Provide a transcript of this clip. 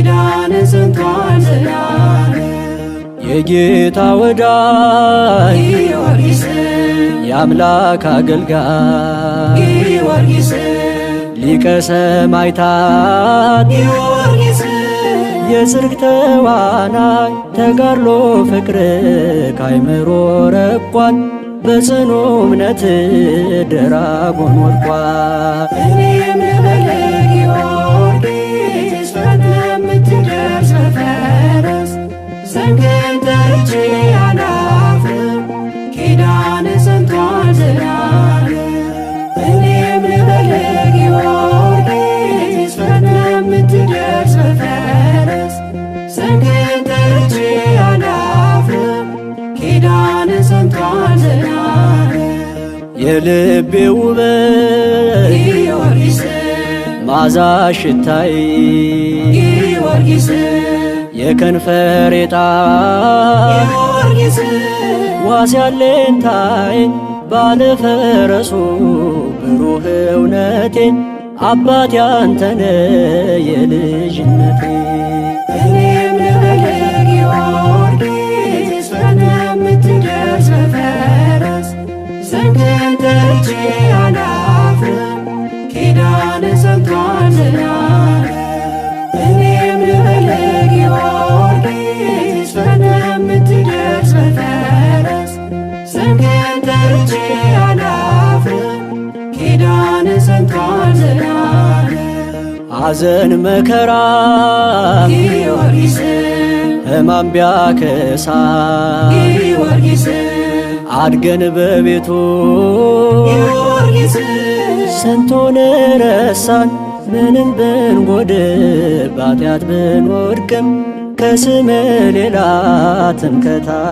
ኪዳን ጸንቷል ዘላለም። የጌታ ወዳጅ ጊዮርጊስ የአምላክ አገልጋይ ጊዮርጊስ ሊቀ ሰማዕታት ጊዮርጊስ የጽድቅ ተዋናይ ተጋድሎ ፍቅር ካይምሮ ረቋል በጽኑ እምነት ደራጎን ወድቋል። እኔም ልበልህ ጊዮርጊስ ፈጥነህ የምትደርስ በፈረስ ስምህን ጠርቼ አላፍርም ኪዳንህ ጸንቷል ዘላለም። እኔም ልበልህ ጊዮርጊስ ፈጥነህ የምትደርስ በፈረስ ስምህን ጠርቼ አላፍርም ኪዳንህ ጸንቷል ዘላለም። የልቤ ውበት ጊዮርጊስ ማዛ ሽታይ ጊዮርጊስ የከንፈሬ ጣዕም ጊዮርጊስ ዋስ ያለኝታዬ ባለፈረሱ ብሩህ እውነቴ አባት ያንተነ የልጅነቴ። እኔም ልበልህ ጊዮርጊስ ፈጥነህ የምትደርስ በፈረስ ስምህን ጠርቼ አላፍርም ኪዳንህ ጸንቷል ዘላለም። እኔም ልበልህ ጊዮርጊስ ፈጥነህ የምትደርስ በፈረስ ስምህን ጠርቼ አላፍርም ኪዳንህ ጸንቷል ዘላለም። ሐዘን መከራ ጊዮርጊስ ሕማም ቢያከሳ ጊዮርጊስ አድገን በቤቱ ጊዮርጊስ ስንቱን ረሳን። ምንም ብንጎድል ባጢአት ብንወድቅም ከስም ሌላ ትምክህት